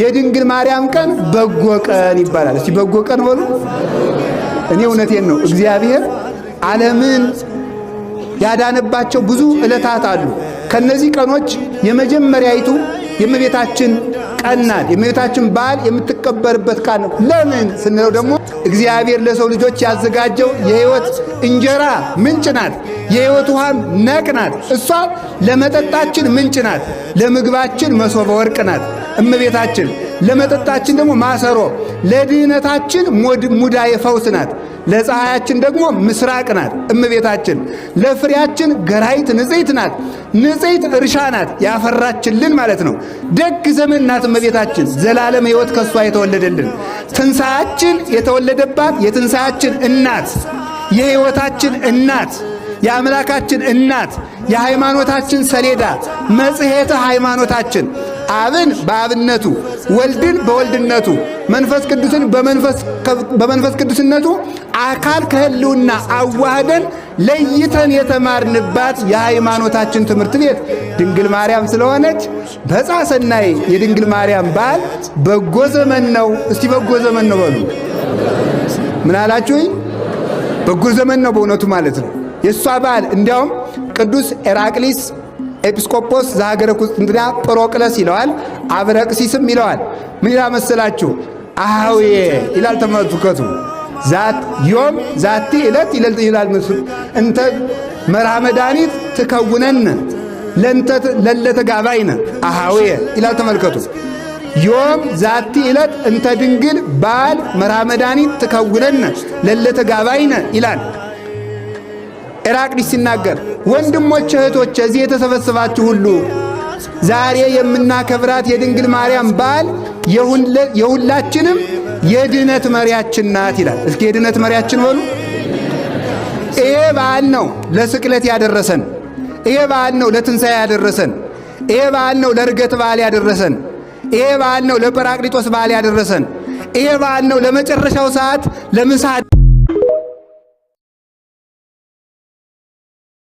የድንግል ማርያም ቀን በጎ ቀን ይባላል። እስቲ በጎ ቀን በሉ። እኔ እውነቴን ነው። እግዚአብሔር ዓለምን ያዳነባቸው ብዙ ዕለታት አሉ። ከነዚህ ቀኖች የመጀመሪያይቱ የእመቤታችን ቀን ናት። የእመቤታችን በዓል የምትከበርበት ቀን ነው። ለምን ስንለው ደግሞ እግዚአብሔር ለሰው ልጆች ያዘጋጀው የሕይወት እንጀራ ምንጭ ናት። የሕይወት ውሃም ነቅ ናት። እሷ ለመጠጣችን ምንጭ ናት። ለምግባችን መሶበ ወርቅ ናት እመቤታችን። ለመጠጣችን ደግሞ ማሰሮ፣ ለድህነታችን ሙዳየ ፈውስ ናት። ለፀሐያችን ደግሞ ምስራቅ ናት እመቤታችን። ለፍሬያችን ገራይት ንጽሕት ናት። ንጽሕት እርሻ ናት ያፈራችልን ማለት ነው። ደግ ዘመን ናት እመቤታችን። ዘላለም ሕይወት ከእሷ የተወለደልን ትንሣያችን የተወለደባት የትንሣያችን እናት፣ የሕይወታችን እናት፣ የአምላካችን እናት፣ የሃይማኖታችን ሰሌዳ፣ መጽሔተ ሃይማኖታችን፣ አብን በአብነቱ፣ ወልድን በወልድነቱ፣ መንፈስ ቅዱስን በመንፈስ ቅዱስነቱ አካል ከህልውና አዋህደን ለይተን የተማርንባት የሃይማኖታችን ትምህርት ቤት ድንግል ማርያም ስለሆነች በጻ ሰናይ የድንግል ማርያም በዓል በጎ ዘመን ነው። እስቲ በጎ ዘመን ነው በሉ። ምን አላችሁኝ? በጎ ዘመን ነው በእውነቱ ማለት ነው። የእሷ በዓል እንዲያውም ቅዱስ ኤራቅሊስ ኤጲስቆጶስ ዘሀገረ ቁስጥንጥንያ ጵሮቅለስ ይለዋል፣ አብረቅሲስም ይለዋል። ምን ይላል መሰላችሁ? አሃውዬ ይላል። ተመልከቱ። ዛት ዮም ዛቲ ዕለት ይላል እንተ መርሃ መድኃኒት ትከውነን ለለተጋባይነ አሃውየ ይላል። ተመልከቱ። ዮም ዛቲ ዕለት እንተ ድንግል ባል መርሃ መድኃኒት ትከውነን ለለተጋባይነ ይላል ኤራቅሊስ ሲናገር። ወንድሞች እህቶች፣ እዚህ የተሰበሰባችሁ ሁሉ ዛሬ የምናከብራት የድንግል ማርያም በዓል የሁላችንም የድነት መሪያችን ናት ይላል። እስኪ የድነት መሪያችን በሉ። ይሄ በዓል ነው ለስቅለት ያደረሰን። ይሄ በዓል ነው ለትንሣኤ ያደረሰን። ይሄ በዓል ነው ለዕርገት በዓል ያደረሰን። ይሄ በዓል ነው ለጰራቅሊጦስ በዓል ያደረሰን። ይሄ በዓል ነው ለመጨረሻው ሰዓት ለምሳ